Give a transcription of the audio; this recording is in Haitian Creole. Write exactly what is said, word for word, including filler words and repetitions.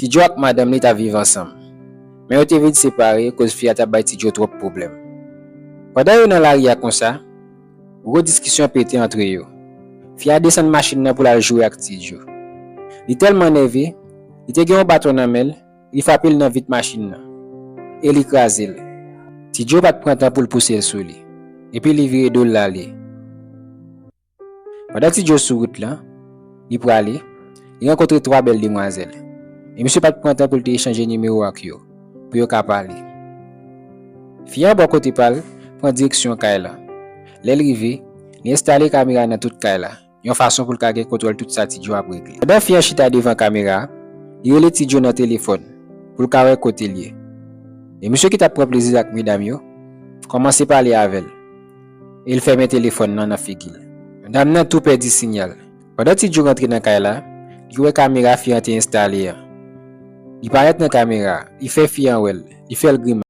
Ti Djo ak madanm li t ap viv ansanm, men yo te vin separe koz fi a t ap bay Ti Djo twòp pwoblèm. Pandan yo nan lari a konsa, gwo diskisyon pete antre yo. Fi a desann machin nan pou l al joure ak Ti Djo. Li tèlman nève, li te gen yon baton nan men l, li frape l nan vit machin nan e li kraze l. Ti Djo pa t pran tan pou l pouse l sou li, epi li vire do l l ale. Pandan Ti Djo sou wout lan, li prale, li rankontre twa bèl demwazèl. E misye pa t pran tan pou l te echanje nimewo ak yo, pou yo ka pale. Fi an bò kote pa l pran direksyon kay la. Lè l rive, li enstale kamera nan tout kay la, yon fason pou l ka gen kontwòl tout sa Ti Djo ap regle. Pandan fi an chita devan kamera a, li rele Ti Djo nan telefòn pou l ka wè kote l ye. E misye ki t ap pran plezi ak medam yo kòmanse pale avè l, e l fèmen telefòn nan nan figi l. Dam nan tou pèdi siyal. Pandan Ti Djo rantre nan kay la, li wè kamera fi an te enstale an. Li parèt nan kamera a, li fè fi an wè l, li fè l grimas.